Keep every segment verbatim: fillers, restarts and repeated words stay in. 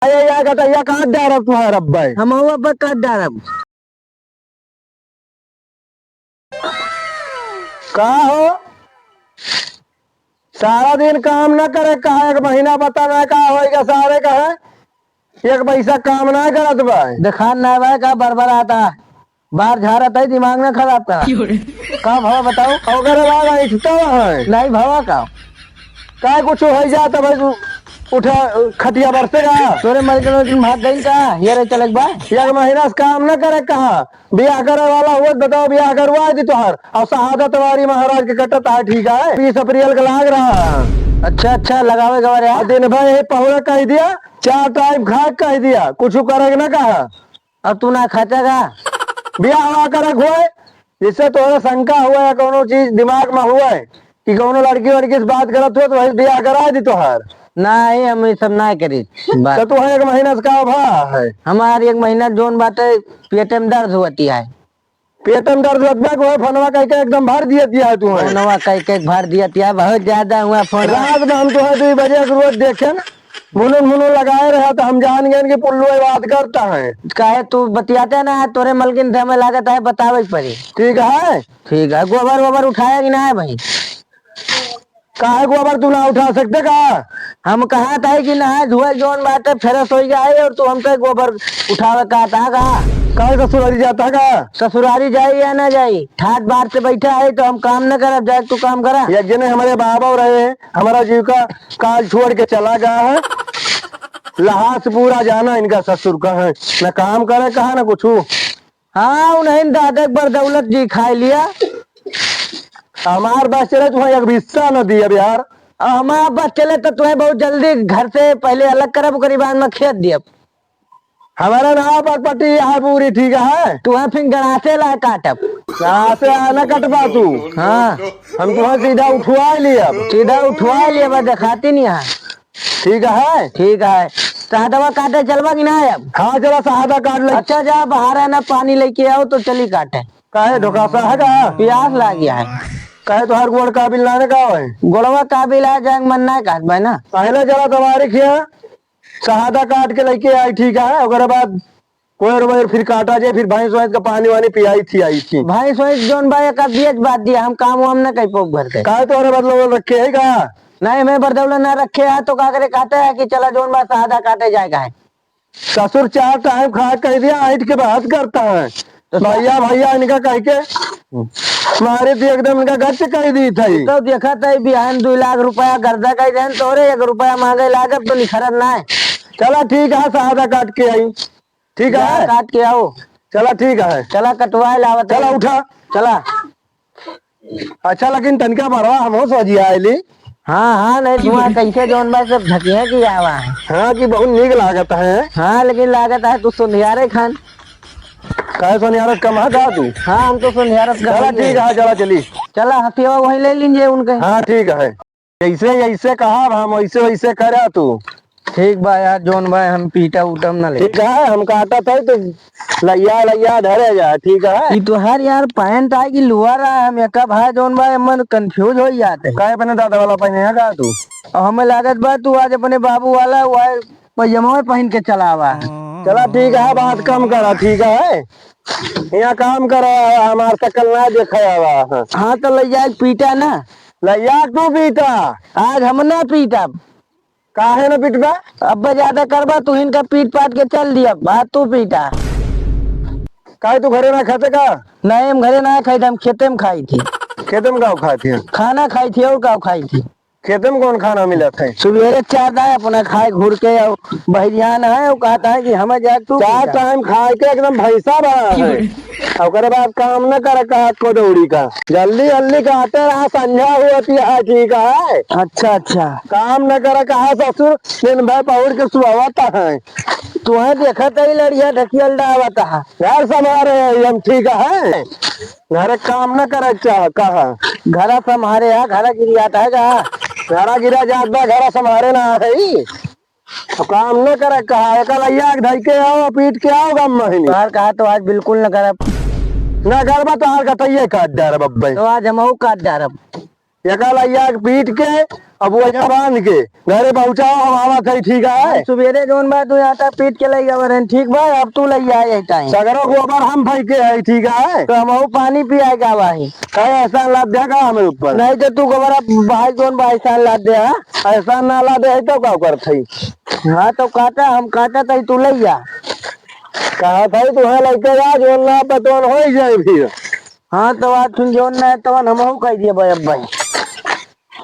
अरे यार, गटैया काट डारब तुम्हार अब्बे। हम अब्बे काट डारब। का हो? सारा दिन काम न करे, कहा एक महीना पता ना का होइगा सारे का है। एक पैसा काम ना करत बा। देखा ना बा का बरबर आता। बार झारत है, दिमाग ना खराब करा। का भवा बताओ? ओकरे बाद ऐठता है। नहीं भवा का? का कुछ हो जाता भाई, तू उठा खटिया बरसे का? तोरे मर के दिन भाग गई का? ये रे चलक बा। एक महीना से काम ना करे कहा? बियाह करे वाला हुआ तो बताओ, बियाह करवा दी तोहार। और शहादत वारी महाराज के कटत है, ठीक है, बीस अप्रैल के लाग रहा है। अच्छा, अच्छा, लगावे गवा रे। और दिन भर यही पहुड़ा कह दिया, चार टाइम खाए कह दिया, कुछ करे के ना कहा। और तू ना खाता का? बियाह हुआ करे हुए, जिससे तोहरा शंका हुआ या कोनो चीज दिमाग में हुआ है कि कोनो लड़की वड़की से बात करत हुआ तो वही बियाह करा दी तोहार। नहीं, हम ये सब ना करी बात। तो तू एक महीना से का भा है? हमार एक महीना जोन बाटे पेटे में दर्द होती है। पेट में दर्द होत बा, कोई फोनवा कह के एकदम भर दिया दिया है तू है। फोनवा कह के भर दिया दिया, बहुत ज्यादा हुआ फोन। रात में हम तो है दो बजे के रोज देखे ना, मुनुन मुनुन लगाए रहा तो हम जान गए कि पुल्लू ये बात करता है। काहे तू बतियाते ना है, तोरे मलकिन से हमें लागत है बतावे के पड़ी। ठीक है। ठीक है, गोबर वोबर उठाया कि ना है भाई? काहे गोबर तू ना उठा सकते का? हम कहा था कि नहाए धोए जौन बाटे fresh हो गया है और तू हमसे गोबर उठावे का था का? काहे ससुरारी जाता का? ससुरारी जाई या ना जाई, ठाट बार से बैठा है तो हम काम न करब, जाए तू काम करा। एक जने हमारे बाबा रहे, हमारा जीव का काल छोड़ के चला गया है। लहास पूरा जाना इनका ससुर का है, न काम करे कहा न कुछ। हाँ, उन्हें दादा के बरदौलत जी खाए लिया। हमार बस चले, तुम्हें एक हिस्सा न दिया यार। अब हमार बस चले तो तुम्हें बहुत जल्दी घर से पहले अलग करब, ओकरी बाद में खेत दियब। हमारा नाव पर पट्टी है पूरी, ठीक है? तुम्हें फिर गड़ासे ला काटब। गड़ासे आ ना कटबा तू। हाँ। हम तुम्हें सीधा उठवा लियब। सीधा उठवा लियब, देखाती नहीं है। ठीक है। ठीक है। शहदवा काटे चलबा कि ना अब? हाँ, चला शहदा काट ले। अच्छा, जा बाहर है ना, पानी लेके आओ तो चली काटे। काहे धोखा सा है का? प्यास लाग गया है। काहे तोहार गोड़ काबिल ना है का है? गोड़वा काबिल है, जाए मन ना काट भाई ना। पहले जरा तुम्हारे खिया शहदा काट के लेके आई, ठीक है? ओकरे बाद कोयर वोयर फिर काटा जाए, फिर भैंस वैंस का पानी वानी पियाई थी, आई थी। भैंस वैंस जौन बा, एक आध दिए बात दिया, हम काम वाम ना कई पाउब घर के। काहे तोहरे बदलौल रखे है का? नहीं, मैं बदलौल ना रखे है, तो का करे, कहते हैं कि चला जौन बा, शहदा काटे जाए का है। ससुर चार टाइम खा कह दिया, ऐंठ के बात करता है। तो भैया, भैया इनका कह के मारे दिए, एकदम इनका गच कह दी थी। तो देखा था, बिहान दो लाख रुपया गर्दा कह देन, तोरे एक रुपया मांगे लागत तो निखरत ना है। चला ठीक है, शहदा काट के आई। ठीक जा है? काट के आओ। चला, ठीक है। चला, कटवाए लावत चला, है। उठा। चला। अच्छा, लेकिन तनिका बड़वा हमहू सोझी आइली। हाँ, हाँ, नहीं, धुआं कैसे जौन बा, सब झकिया की आवा है। हाँ, कि बहुत नीक लागत है। हाँ, लेकिन लागत है तू सोनियारे खान। काहे सोनियारे कम है का तू? हाँ, हम तो सोनियारे कम चला, है। ठीक है, चला, चली। चला, हथियावा वहीं ले लीजिए उनके। हाँ, ठीक है। जैसे, जैसे कहा हम, वैसे, वैसे करा तू। ठीक बा यार, जौन बा, हम पीटा उटम ना ले। ठीक है, हम काटत है तो लैया, लैया धरे जा, ठीक है। ई तोहार यार पैंट आए कि लोअर आए, हम एका भाई जौन बा, एमन confuse हो जाते। काहे अपने दादा वाला पहने है का तू? और हमें लागत बा, तू आज अपने बाबू वाला, वो आए, पैजामा पहन के चलावा। चला ठीक है, बात कम करा, ठीक है। यहाँ काम करा, हमार शकल ना देखे आवा। हाँ, तो लैया के पीटा ना। लैया तू पीटा। आज हम ना पीटब। काहे ना पीटबा? अब ज्यादा करबा, तू इनका पीट पाट के चल दिया, आज तू पीटा। काहे तू घरे ना खाते का? नहीं, हम घरे ना खाई थे, हम खेते में खाई थी। खेते में का खाई थी? खाना खाई थी, और का खाई थी? खेते में कौन खाना मिलत है? सुबेरे चार दाएं अपना खाए घूर के, और बहिरियान है, वो कहता है कि हमें जाए तू चार पीटा। टाइम खाए के एकदम भैंसा बना है। ओकरे बाद काम न करे कहा को दौड़ी का। जल्दी जल्दी कहते रहा, संझा हुआ थी, हाँ, ठीक है। अच्छा, अच्छा। काम न करे कहा ससुर, दिन भर पहुड़ के सुहावता है। तुम्हें देखत ही लड़िया ढकियल डावत है। घर संभारे है हम, ठीक है। घर काम न करे चाह, कहा। घर संभारे है, घर गिरियात है का? घर गिरा जात बा, घर संभारे ना है। तो काम न करे कहा, एक लैया के धई के आओ, पीट के आओ गम महीने। तोहार कहा तो आज बिल्कुल न करब। ना करबा, तोहार गटैया काट डारब अब्बे। तो आज हमहू काट डारब। एका लइया के पीट के, अब वो यहाँ बांध के घरे पहुँचाओ, हम आवत है, ठीक है? सुबेरे जौन बा तू आटा पीट के लइ गवा रहन, ठीक बा, अब तू लइ आ यही टाइम। सगरो गोबर हम फेंके है, ठीक है? तो हमहू पानी पियाए का बाही। काहे एहसान लाद दे का हमरे ऊपर? नहीं तो तू गोबर अब भाई जौन बा एहसान लाद दे, हाँ? एहसान ना लाद दे है तो का करत है? हाँ तो काटा, हम काटा तई तू लइ आ। कहा था तू है लइके जा, जौन ना बतौन हो ही जाए फिर। हाँ तो आज तुम जौन ना है तवन हमहू कह दिए भाई अब भाई।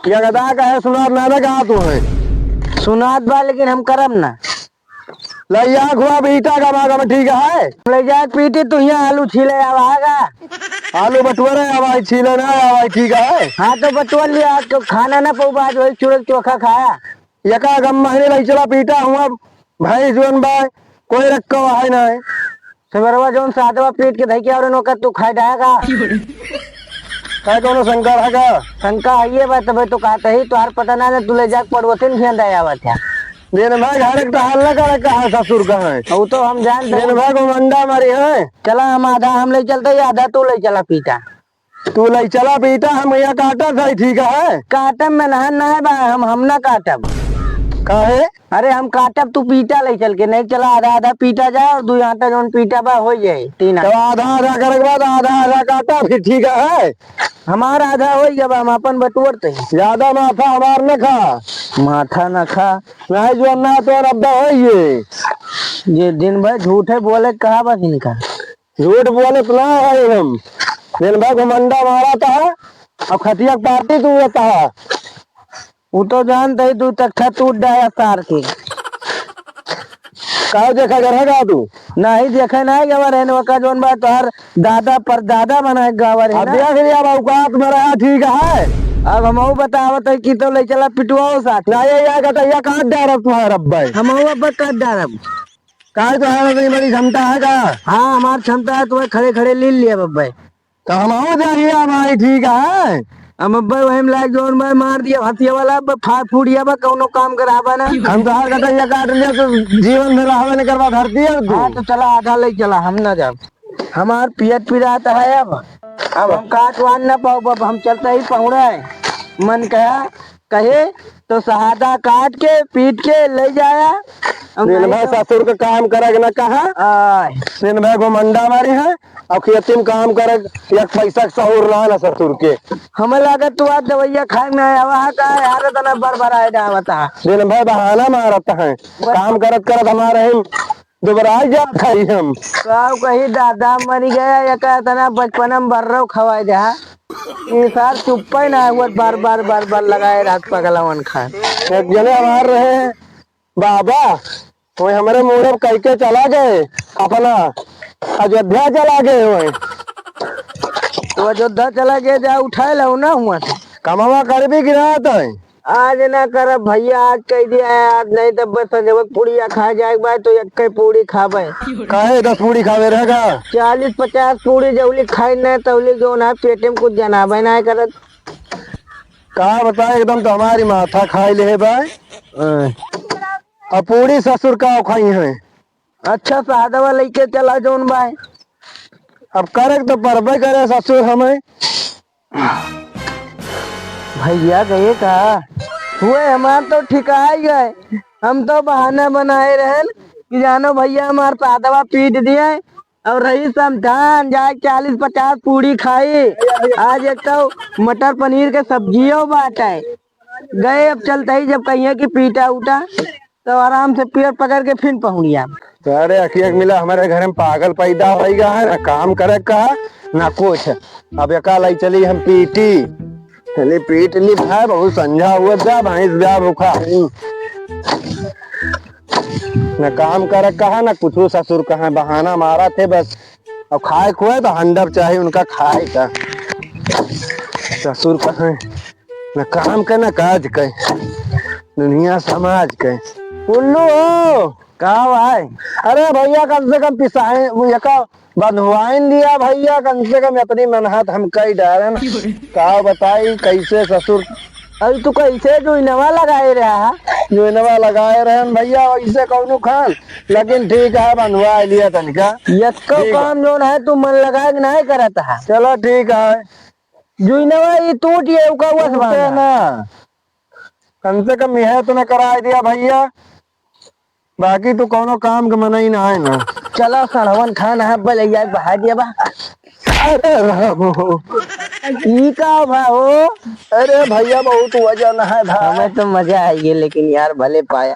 ये गदा का है, सुनात ना ना कहा तू है। सुनात बा, लेकिन हम करब ना। लइया खुआ बीटा का बाग में ठीक है। ले जाए पीटी, तू यहाँ आलू छीले आवागा। आलू बटुअरे आवाई, छीले ना आवाई, ठीक है। हाँ तो बटुअर लिया, आज तो खाना ना पउबा, आज वही चूरक चोखा खाया। यका गम महीने लइ चला पीटा हुआ, भैंस जौन बा, कोई रखा हुआ है ना है। सवेरवा जौन सादवा पीट के धइ के और नौकर तू खाए डाया का? का कौनो शंका रहा का? शंका है ये बात, तबे तो कहते ही, तुहार पता ना, ना तू ले जाके पड़ोसिन खिया दे आवत है। दिन भर घर के टहल ना करे, कहाँ ससुर कहाँ है? वो तो हम जानते दिन हैं। भर घमंडा मारी है। चला हम आधा हम ले चलते ही, आधा तू ले चला पीटा। तू ले चला पीटा, हम यहाँ काटत है, ठीक है? काटब में नहन ना है बा, हम, हम ना काटब। काहे? अरे हम काटब, तू पीटा ले चल के, नहीं चला आधा आधा पीटा जाए और दू आटा जौन पीटा बा हो जाए तीन तो आटा। आधा आधा करे के बाद आधा आधा काटा, फिर ठीक है? हमार आधा हो गया बा, हम अपन बटुअर ते। ज्यादा माथा हमार न खा। माथा न खा। नहीं जो ना तो रब्बा है ये। ये दिन भर झूठे बोले कहा बा इनका। झूठ बोलत ना है हम। दिन भर घमंडा मारत है, अब खटिया के पार्टी तू रहता है। वो तो जानते ही दू तख्ता टूट डाया सार के। काव देखा कर है का तू? नहीं देखे नहीं गवर है, ओका जौन बा तोहर दादा परदादा बनाए गवर है अब ना। देख लिया अब औकात में रहा, ठीक है। अब हमहू बतावत है कि तो ले चला पिटवाओ साथ। नहीं, ये गटैया काट डारब तुम्हारा अब्बा। हमहू अब्बा काट डारब। काहे तो है, इतनी बड़ी क्षमता है का? हाँ, हमार क्षमता है, तुम्हें खड़े खड़े ले लिया बब्बे। तो हम हो जाइए हमारी, ठीक है। हम अब्बे वही में लाग जोन में मार दिया, हथिया वाला अब फाड़ फूट गया बा, कौनो काम कराबा ना। हम तो हर गटैया काट लिया तो जीवन में रहबे नहीं करबा धरती है तू। हाँ, तो चला आधा ले चला, हम ना जाब। हमार पियत पिरात है अब, अब हम काट वान ना पाओ, अब हम चलते ही पहुड़ा है। मन कहा कहे तो सहादा काट के, पीट के ले जाया। अब दिन नहीं भर तो ससुर के काम करे के ना कहा। आय। दिन भर घमंडा मारी है, और खेती में काम करे, एक पैसा के सहूर ना है ना ससुर के। हमें लागत तू आज दवाइया खाए में आया हुआ है का यार, इतना बरबराए डावत है। दिन भर बहाना मारत है, बस। काम करत करत हमारे ही दुबराई जात हई हम। का कही दादा मरी गया, एका इतना बचपन में बर्रो खवाए दे, हाँ? ई सार चुप्पे ना हुआ, बार, बार, बार, बार लगाए रहत पगलवन खान। एक जने हमार रहे बाबा, वही हमरे मुड़े कह के चला गए, अपना अयोध्या चला गए हुए। तो अयोध्या चला गए, जा उठाए लो ना हुआ से। कमावा करबी कि ना तय? आज ना करब भैया, आज कह दिया है, आज नहीं तो बस संजय के पूड़िया खाए जाए के बाद तो एक ही पूड़ी खाबे। काहे दस पूड़ी खावे रहेगा? चालीस पचास पूड़ी जौली खाई नहीं तौली जो ना पेटे में कुछ जनाबे ना करत। का बताए, एकदम तो हमारी माथा खाई ले है भाई। अब पूड़ी ससुर का खाई है। अच्छा सादवा लेके चला जौन बाय। अब करे तो परबे करे ससुर हमें। भैया गए का? हुए हमार तो ठिकाई गए। हम तो बहाना बनाए रहन कि जानो भैया हमार सादवा पीट दिए। और रही समझान जाए चालीस पचास पूड़ी खाई। आज एक तो मटर पनीर के सब्जियों बाटे। गए अब चलते ही जब कहिए कि पीटा उटा तो आराम से पेट पकड़ के फिर पहुड़िया। तो अरे अखिया के मिला हमारे घर में पागल पैदा होइगा है, ना काम करे का ना कुछ। अब एका लाई चली हम पीटी, चली पीट ली भाई, बहुत संझा हुआ जा भैंस जा भूखा। ना काम करे कहा ना कुछ, ससुर कहा बहाना मारा थे बस। अब खाए खुए तो हंडब चाहे उनका खाए का। ससुर कहा ना काम के ना काज के, दुनिया समाज के। उल्लू हो। का भाई? अरे भैया कम से कम पिसाए, वो एका बंधवाइन लिया भैया, कम से कम इतनी मेहनत हम कई डारन। का बताई कैसे ससुर। अरे तू कैसे जोइनवा लगाए रहा? जोइनवा लगाए रहन भैया, वैसे कौनो खान, लेकिन ठीक है बंधवा लिया तनिका। यक्को ठीक है। काम जोन है तू मन लगा के नहीं करत है। चलो ठीक है। जुइनवा ई टूट ये, उका वस टूटे बांधा। ना। कम से कम यह तो न कराए दिया भइया, बाकी तू कौनो काम के मनई ना है ना। चलो सड़वन खान है, बलैया के बहा दिया बा। अरे राम हो। ई का भा हो? अरे भइया, बहुत वजन है भाई। हमें तो मजा आई गया, लेकिन यार भले पाया।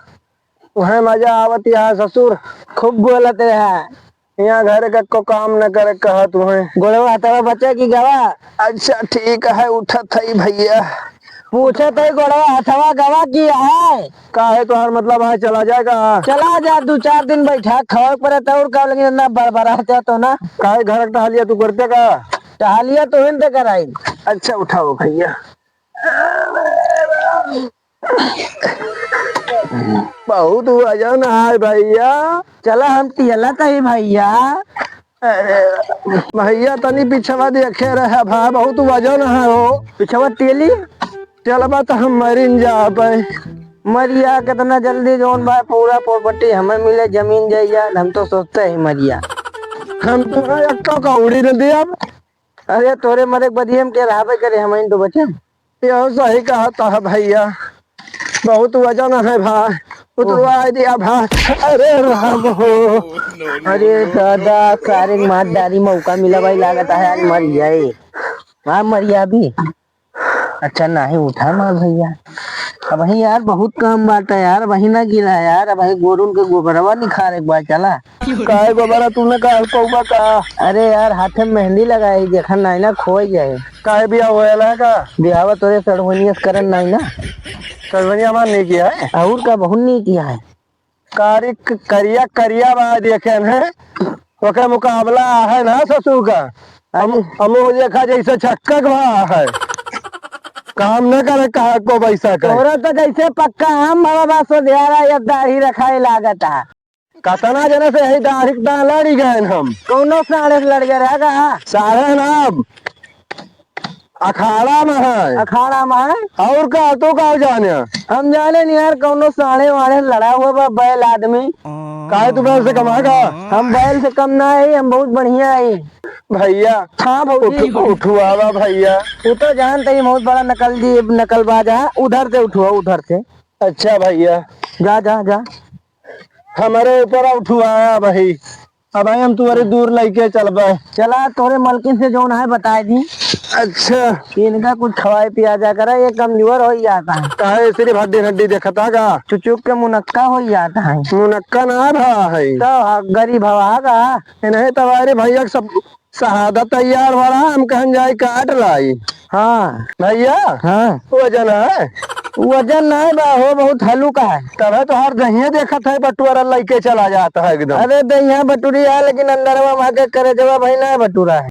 उहे मजा आवत है ससुर। खूब बोलत है। यहाँ घर का को काम न करे कहा तुहे। गोड़वा हथवा बचे की गवा? अच्छा ठीक है, उठत है भइया। पूछत है गोड़वा हथवा गवा की है? का है तोहार मतलब है चला जाएगा? चला जा, दो चार दिन बैठा, खावे पड़े तो और का, लेकिन इतना बड़बड़ा जातो ना। काहे घर का टहलिया तू करते का? टहलिया तो हिंद कराई। अच्छा उठाओ भइया। बहुत वजन है भइया। चला हम तियला तही भइया। अरे भइया, तनी पिछवा देखे रहे भाई, बहुत वजन है हो। पिछवा तेली? चलबा त हम मरिन जा पाए। मरिया कितना जल्दी जौन बा पूरा property हमें मिले, जमीन जायदाद, हम तो सोचते ही मरिया। हम तो एक तो कौड़ी न दिया। अरे तोरे मरे के बदिये हम के रहबे करे, हम तो बचे। यो सही कहत है भइया, बहुत वजन है भाई, उतरवा दिया भाई। अरे राम हो। अरे दादा, सारे मार डारी मौका मिला भाई, लागत है आज मर जाए। हाँ मर गया अभी। अच्छा नाही उठा मार भइया। अबहीं यार बहुत काम बाटे यार, अबहीं ना गिरा यार, अबहीं गोरुन के गोबरवा निखारे के बा, चला। काहे गोबरा तूने काहे पौबा का? अरे यार, हाथे में मेहंदी लगाई, देखा नाई ना खोई जाए। काहे बियाह होएला है का? बियाहवा तोरे सड़वनिया से करन नाई ना। सड़वनिया हमार नहीं किया है। और का बहुत नहीं किया है। कारी क-, करिया करिया बा देखे न, ओके मुकाबला है ना ससुर का। हम, हम हो देखा जैसे छक्का का बा है। काम न करे कहा को पैसा का। तोरा तो जैसे पक्का आम बाबा बा सो दियारा या दाढ़ी रखाए लागत है। कतना जने से यही दाढ़ी के दांव लड़ी गए हम। कौनो साढ़े से लड़ गए रह गा? साढ़े ना, अखाड़ा में है। अखाड़ा में है? और का, तू का जाने? हम जाने नहीं यार, कौनो साढ़े वाढ़े लड़ा हुआ बा बैल आदमी। काहे तू बैल से कम है का? हम बैल से कम ना है, हम बहुत बढ़िया है। भइया। हाँ भौजी। उठ-, उठवावा भइया। तू तो जानते ही बहुत बड़ा नकल जी, नकलबाज है। उधर से उठवा, उधर से। अच्छा भइया। जा, जा, जा। हमरे ऊपर उठवाया भाई। अब भाई हम तुम्हारे दूर लइके चलबे। चला, तोरे मलकिन से जौन है बताए दी। अच्छा। इनका कुछ खवाए पिया जा करा, ये कमजोर हो ही जाता है। काहे सिर्फ हड्डी हड्डी देखता का? चुचुक के मुनक्का हो ही जाता है। मुनक्का ना भा है। तो हाँ, गरीब हवा का। इन्हें तवारे भैया के सब शहादत तैयार हो रहा, हम कहन जाए काट लाई। हाँ। भैया। हाँ। वजन है? वजन नहीं बा हो, बहुत हल्का है। तबे तो हर दहिया देखत है, बटुआरा लइके चला जाता है एकदम। अरे दहिया बटुरी है, लेकिन अंदरवा वहाँ के करेजवा भाई ना बटुरा है।